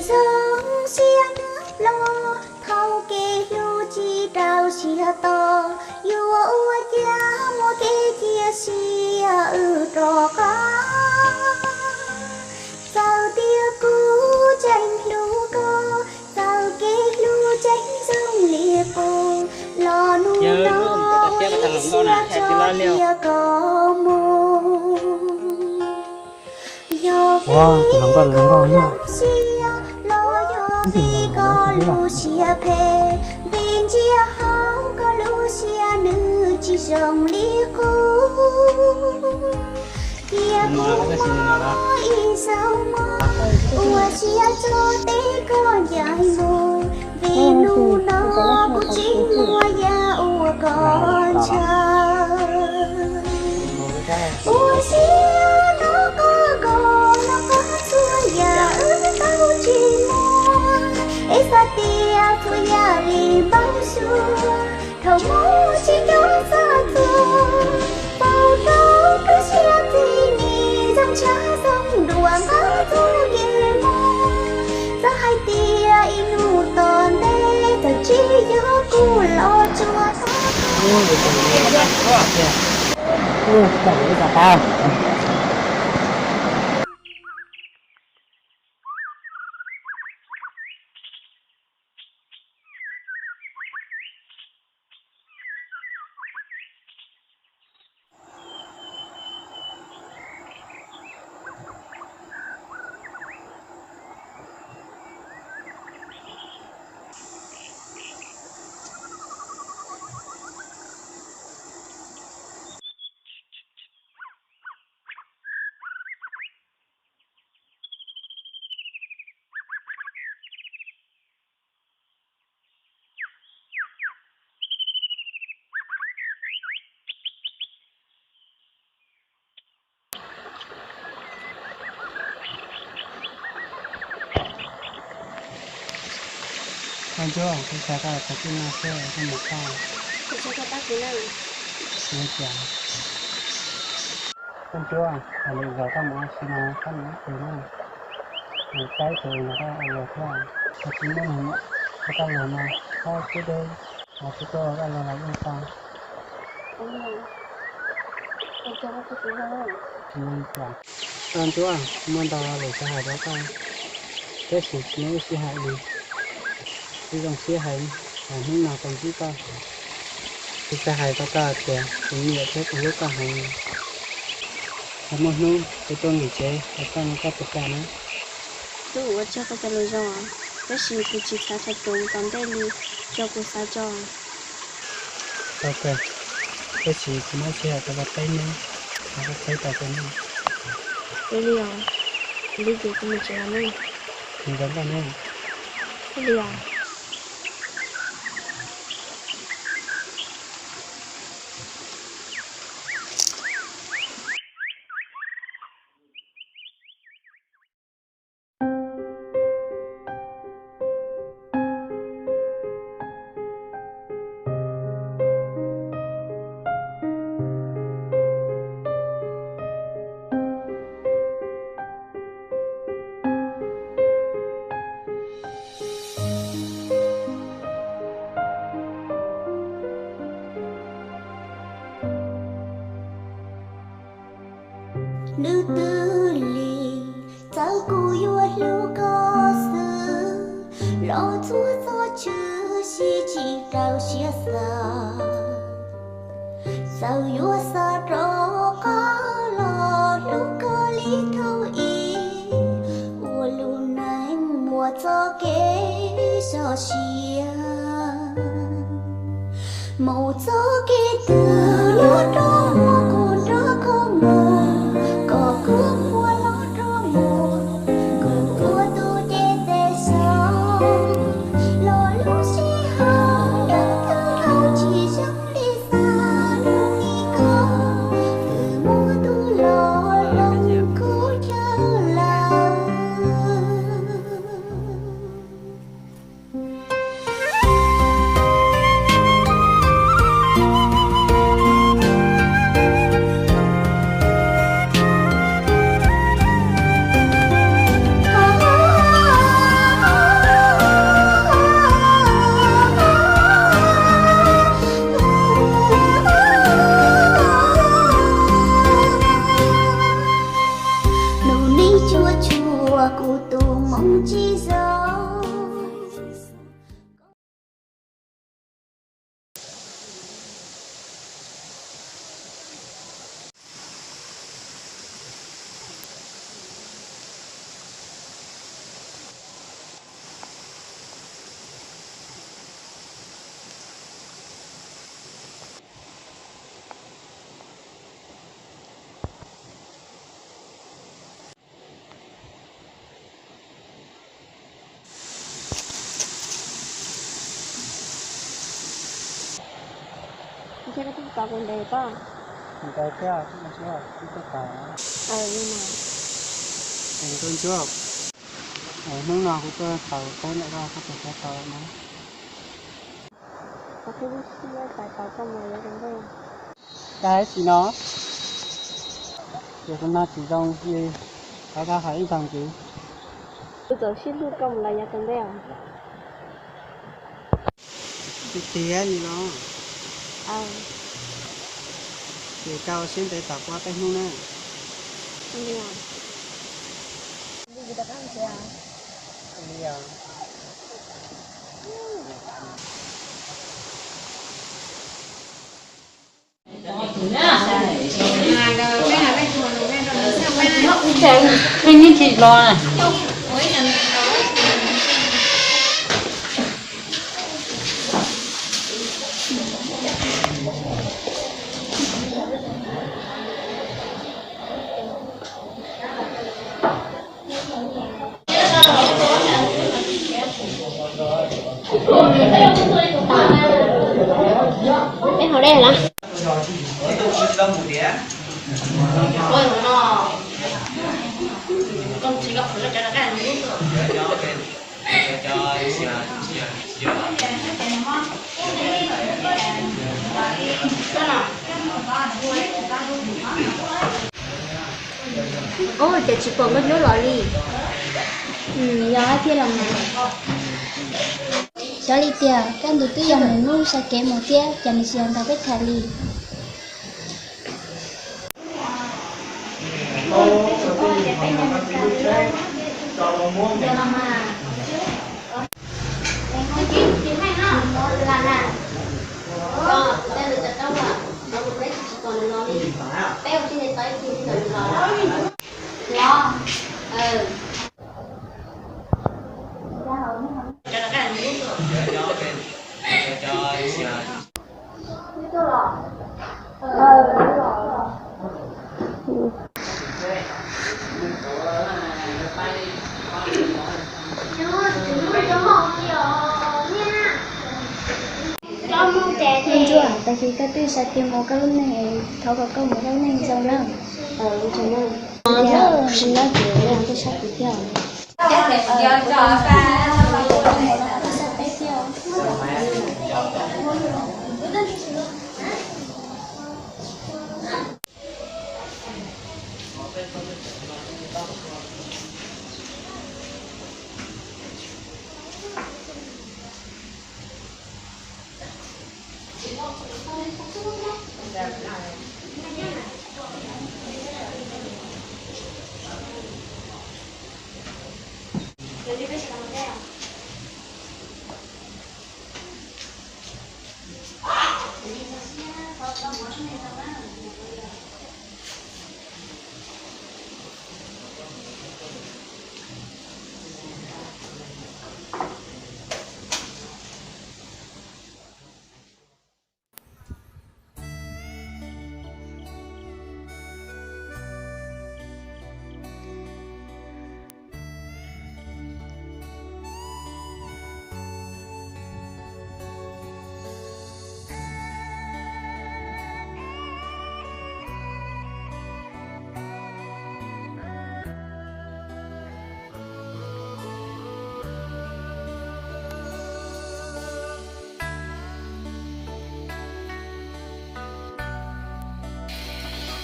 Zoo siab nws los thaum kev hlub tsis rau siab to, yuav ua cas muaj kev cia siab wb rov qab. Txawm tias kuv tseem hlub koj, txawm kev hlub tseem zoo li qub, los hnub no ua ib siab tso cia koj mus. Yog vim koj lub siab los yog vim koj lub siab phem, vim ntsia hauv koj lub siab nws tsis zoo li qub. Cia kuv muab ib zaug mov ua siab tso tes koj ncaim mus, vim hnub no kuv tsis muaj yam uas koj ntshaw. Ua siab no koj koj los koj txhua yam wb tau tsis muaj, es xav tias txhua yam li npau suav, thaum mus tsis nco xav txuag, tau rau koj siab txim nim zoo tshaj zoo dua nqa txoj kev mob. Txawm hais tias ib hnub tom ntej txawm tsis yog kuv los tsuas tau. Koj ntsuab, kuv xav koj txog tij no xwb koj mus tau. Kuv tsis tau pab kuv na. Ua cas? Koj ntsuab, lwm zaus koj mus ua si no koj mus ib tug na. Mus saib tus no koj ua thiab. Koj tsis muaj neeg, koj los no koj twb deb, koj tuaj koj los los yeej tau. Tsis ua li cas. Koj ntsuab, muaj ntau lus xav hais rau koj, tab sis tsis muaj lub sij hawm li. Kuv zoo siab heev uas hnub no tau ntsib koj. Kuv xav hais rau koj tias kuv nyiam thiab kuv hlub koj heev. Txawm muaj hnub kuv tuaj nkim tsev hais koj no koj puas kam na? Kuv ua tsaug koj cov lus zoo, tab sis kuv tsis xav thaij tus tom ntej li, tso kuv xav tso. Ok, tab sis kuv muab sij hawm tau peb hnub, koj txhawb tau kuv na. Ua li os, kuv li ces kuv mus tsev os nawb. Nyob zoo koj nawb. Ua li os. Nws twb lig, txawm kuv yuav hlub koj xwb los txhua txoj tswv sib tsis rau siab xav. Txawm yuav xav rov qab los hlub koj li thaum ub, ua lub neej muaj txoj kev sov siab. Mus txoj kev twg los rov muaj kuv nrog koj mus, koj kuj muaj los rov mus, kuv ua tus cev txes so. Los lub sij hawm ntawd twb dhau tsis zoo li xav, lub ib koj twb muaj tus los loo kuv chaw lawm. Thiab koj twb tau kuv ntev pob. Ntev thiab, kuv twb tau. Nkauj Ntsuab, hnub no kuv tuaj tau teb ntawm koj, koj puas xav tau no? Kuv twb lub siab xav tau koj mus yav tom ntej. Cas ib sim no ces kuv nrog tsis zoo li, thov koj hais ib zaug ntxiv. Kuv txaus siab hlub koj mus los yav tom ntej os. Tiag tiag li los? Ces koj ua siab ntev tos kuv ob peb hnub na. Peb haus dej na. Ub, cas tsis pom Nkauj Ntsuab los li? Yog thiaj los mas. Xyov li tiag, kaj ntug twb yog nws lub sab kev mus thiab, cas nws tsis los nrog peb tham li. Ntsuag, tag kis koj twb xav tias mus koj lub neej, thov kom koj mus koj lub neej zoo na. Tias tsis nyob ces twb sab tim thiab.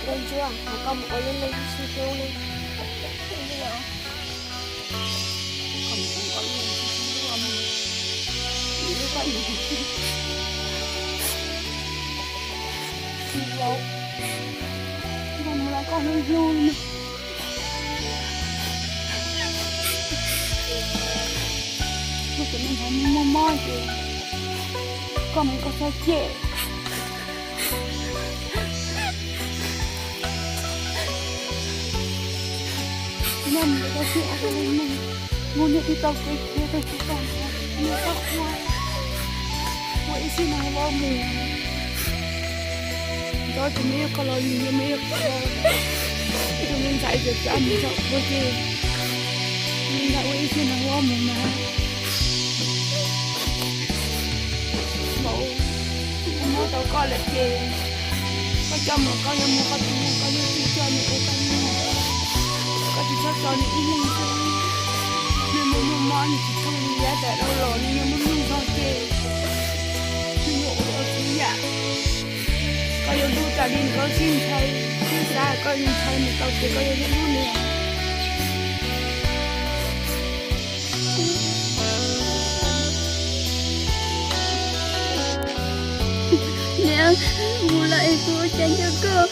Nkauj Ntsuab, koj mus ua lub neej sib hlub li. Muaj tus neeg ho muaj mob ces koj mus koj txhob cem. Nyob mus koj txhob cem, muaj neeg twb tau kev khiav tau tsis tau, muaj koj ua, ua ib siab nag ua mus. Nco tsis muaj ib qho los li, muaj ib qho los, ib tug me ntxhais txawm txav mus txog ua ke, me ntxhais ua ib siab nag ua mus na. Vauv, muab Tau koj lawm ces koj coj mus, koj yuav mus qhov twg los koj yuav tsum coj nws ua koj ib leeg, koj tsis txhob tso nws ib leeg xwb. Nws muaj muaj mob, nws tsis thooj li yav tas dhau los, nws yuav muaj mloog zog ces nws yuav ua tau txhua yam. Koj yuav hlub tas li nws, koj sib ntshai, koj xav koj ntshai nws tau ces koj yuav hlub nws. Niam, mus lawm es kuv ua cas nco koj.